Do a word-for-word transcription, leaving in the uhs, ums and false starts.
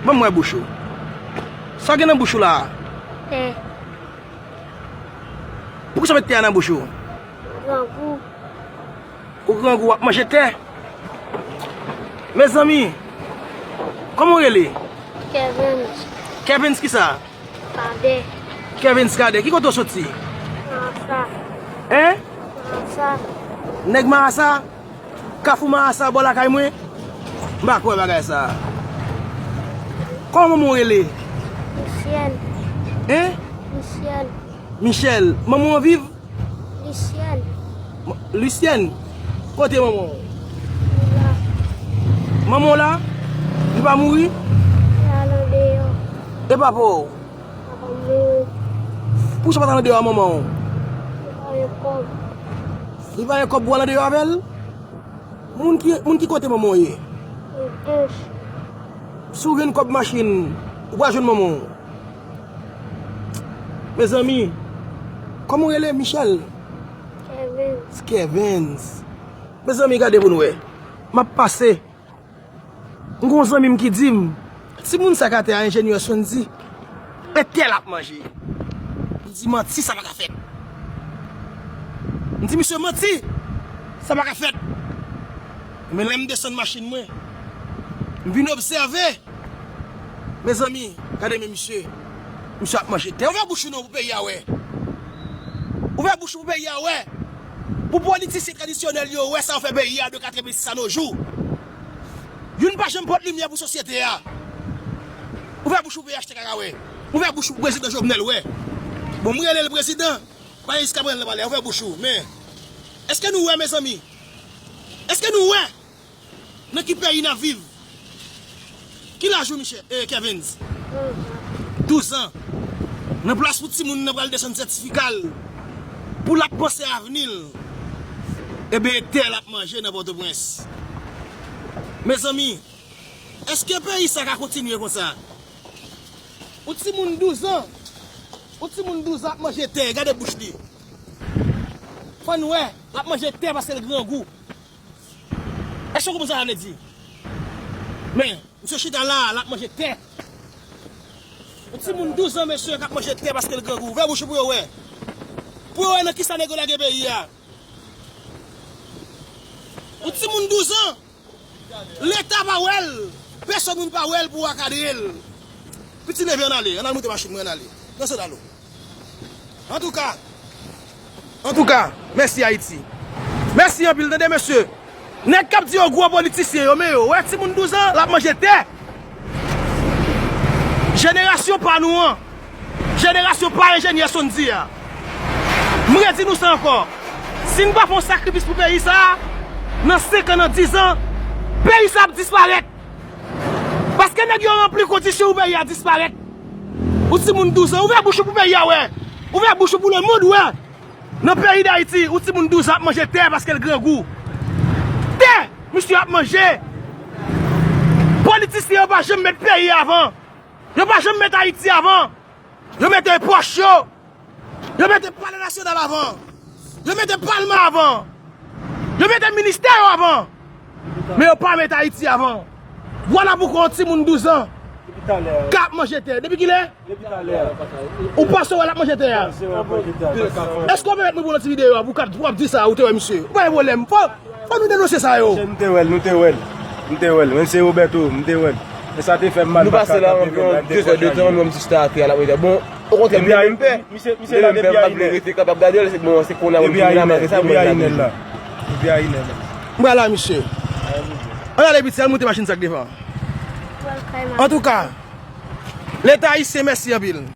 Ban m wè bouch ou. Sa w gen nan bouch ou la a? Tè. Poukisa w met tè a nan bouch ou? Grangou. Ou grangou, w ap manje tè? Mezanmi, kòman w rele? Kevens. Kevens kisa? Kadè. Kevens Kadè. Ki kote w soti? Marasa. Hein? Marasa. Nèg Marasa? Kafou Marasa bò lakay mwen? M pa kwè bagay sa a. Kòman manman w rele? Michel. Hein? Michel. Michel. Manman w viv? Lisyèn. M-, Lisyèn? Kote manman w? Li la. Manman w la? Li pa mouri? Li al andeyò. E papa w? Papa m mouri. Pousa w pa t al andeyò a manman w? Li pa gen kòb. Li pa gen kòb pou w al andeyò avè l? Moun ki, moun ki kote manman w ye? Pòtoprens. Si w jwenn kòb machin, ou pral jwenn manman w. Mezanmi, kòman w rele? Michel? Kevens. Kevens. Mezanmi, gade pou n wè. M ap pase. M gon zanmi m ki di m, timoun sa k atè a, enjenyè Sondy, e tè l ap manje. M di, manti, sa pa ka fèt. M di misye, manti, sa pa ka fèt. Men lè m desann machin mwen, m vin obsève. Mezanmi, gade men misye. Misye ap manje tè. Ouvè bouch ou non pou peyi a wè. Ouvè bouch ou pou peyi a wè. Pou politisyen tradisyonèl yo wè sa yo fè peyi a de katrevensis a no jou. Youn pa janm pote limyè pou sosyete a. Ouvè bouch ou pou P H T K wè. Ouvè bouch ou pou prezidan Jovenel wè. Bon, m rele l prezidan. Pa gen jiska pran l nan palè. Ouvè bouch ou. Men, èske nou wè, mezanmi? Èske nou wè? Nan ki peyi n ap viv? Ki laj ou, Michel, eh, Kevens? Douz an. Nan plas pou timoun nan pral desann sètifika l, pou l ap panse avni l, ebyen, e tè l ap manje nan Pòtoprens. Mezanmi, èske peyi sa ka kontinye konsa? Yon timoun douz an, yon timoun douz an ap manje tè, gade bouch li. Fò n wè, l ap manje tè paske l grangou. Èske w konprann sa sa vle di? Men, misye chita la, l ap manje tè. Yon timoun douz an, mesye, k ap manje tè paske l grangou. Ouvè bouch ou pou yo wè. Pou yo wè nan kisa nèg yo lage peyi a. Yon timoun douz an, Leta pa wè l. Pèsonn moun pa wè l pou akadre l. Piti leve, ann ale. Ann al moute machin mwen, ann ale. Nan sandal ou. Antouka, antouka, mèsi Ayiti. Mèsi anpil, tande mesye. Nèg k ap di yo gwo politisyen yo, men yo wè timoun douz an, l ap manje tè. Jenerasyon pa nou an, jenerasyon pa enjenyè Sondy a. M redi nou sa ankò. Si n pa fè yon sakrifis pou peyi sa a, nan senk an, nan diz an, peyi sa a ap disparèt. Paske nèg yo ranpli kondisyon pou peyi a disparèt. Ou timoun douz an, ouvè bouch ou pou peyi a wè. Ouvè bouch ou pou lemonn wè. Nan peyi Dayiti, ou timoun douz an ap manje tè paske l grangou. Tè! Misye ap manje. Politisyen yo pa janm met peyi avan. Yo pa janm met Ayiti avan. Yo mete pòch yo. Yo mete palè nasyonal avan. Yo mete palman avan. Yo mete ministè yo avan. Men yo pa mete Ayiti avan. Vwala poukwa yon timoun douz an k ap manje tè. Depi kilè? Ou panse w wè l ap manje tè a? Èske w pèmèt mwen pou w nan ti videyo a pou w ap di sa ou te wè misye? Ou pa gen pwoblèm. Fò, fò nou denonse sa yo. Nou te wè l, nou te wè l. Nou te wè l. Menm se Roberto, nou te wè l. E sa te fè m mal. Nou pase la anviwon de zè de tan, nou menm jis ta atè a l ap manje tè. Bon, okontrè, m te menm pè. Misye, misye la depi a inè. Rete kapab gade l, se bon, se konn a moun ki vin la, malgre sa, mwen la. Depi a inè la. M pral la, misye. Ann ale piti, al moute machin sa k devan. Antouka, Leta ayisyen, mèsi anpil.